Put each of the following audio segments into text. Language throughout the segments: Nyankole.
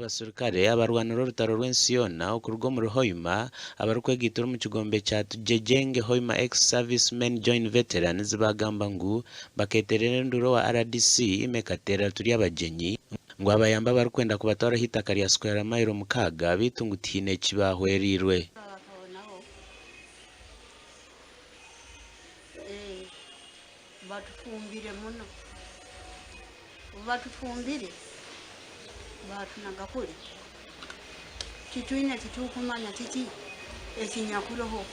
Abaserukare abarwanire orutaro rw'ensi yoona okuruga omuri Hoima abarikwegaitira omu kigombe kya Tugyegyenge Hoima Ex Service Men Join Veterans baagamba ngu bakeeterera enduuru owa rdc Aime Kateera Turyabagyenyi ngu abayambe abarikwenda kubatwaraho eitaka rya square mile mukaaga beitu ngu tihaine eki baahwereirwe. Batufumbire muno. Obu batufumbire baatunaga kuri, titwine eki turikumanya kiki ekinyakuroho.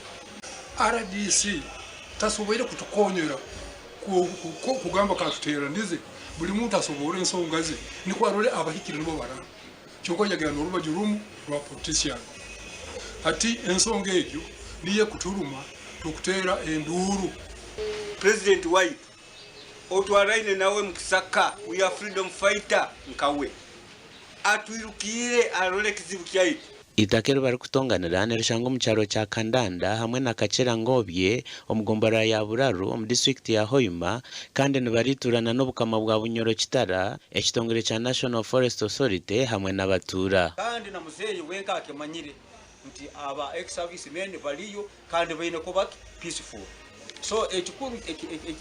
Rdc tasoboire kutukonyera kugamba katuteranize buli muntu asoboore ensonga ze nikwo arole abahikire nibo baraha kyonka yagenda norubaju rumu rwa politician hati ensonga egyo niyo ekuturuma tukutera enduuru. President waitu otwaraine nawe mukisaka we are freedom fighter nkawe atwirukiire arore ekizibu kyaitu. Eitaka eri barikutonganira nirishangwa omu kyaro kya Kandanda hamwe na Kakira Ngobye omu gomborora ya Buraru omu disiturikiti ya Hoima kandi nibarituurana n'obukama bwa Bunyoro Kitara, ekitongore kya National Forest Authority hamwe n'abatuura. Kandi na muzeeyi wenka akimanyire nti aba ex service men bariyo kandi baine kuba peaceful. So ekikuru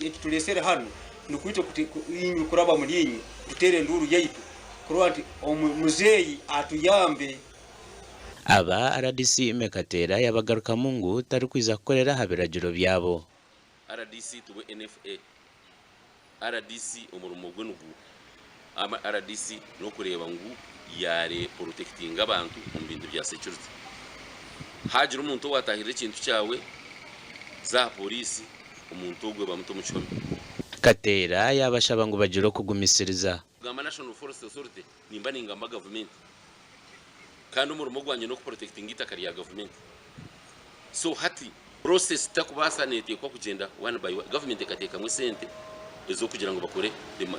ekituresere hanu nikwija inywe kuraba omuri inywe tutere enduuru yaitu kurora nti muzeeyi atuyambe. Aba rdc Aime Kateera yabagarukamu ngu tarikwija kukorera aha biragiro byabo. Rdc tiwe NFA. Rdc omurimo gwe niguuha? Ama rdc n'okureeba ngu yaare porotekitinga abantu omu bintu bya security. Haagira omuntu owaatahirira ekintu kyawe, za aha pooriisi omuntu ogwe bamute omu kihome. Kateera yaabashaba ngu bagire okugumisiriza. Kugamba National Forest Authority nimba ningamba gavumenti kandi omurimo gwangye n'okuporotekitinga eitaka rya gavumenti. So hati process takubaasa neteekwa kugyenda one by one, government ekateekamu esente ez'okugira ngu bakore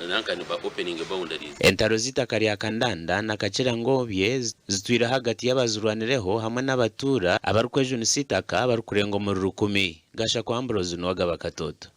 nanka ba openinge boundaries. Entaro z'eitaka rya Kandanda na Kakira-Ngobye zitwire ahagati y'abazirwanireho hamwe n'abatuura abarikwejunisa eitaka barikurenga omuri rukumi. Gashakwa Ambrose Nuwagaba Katoto.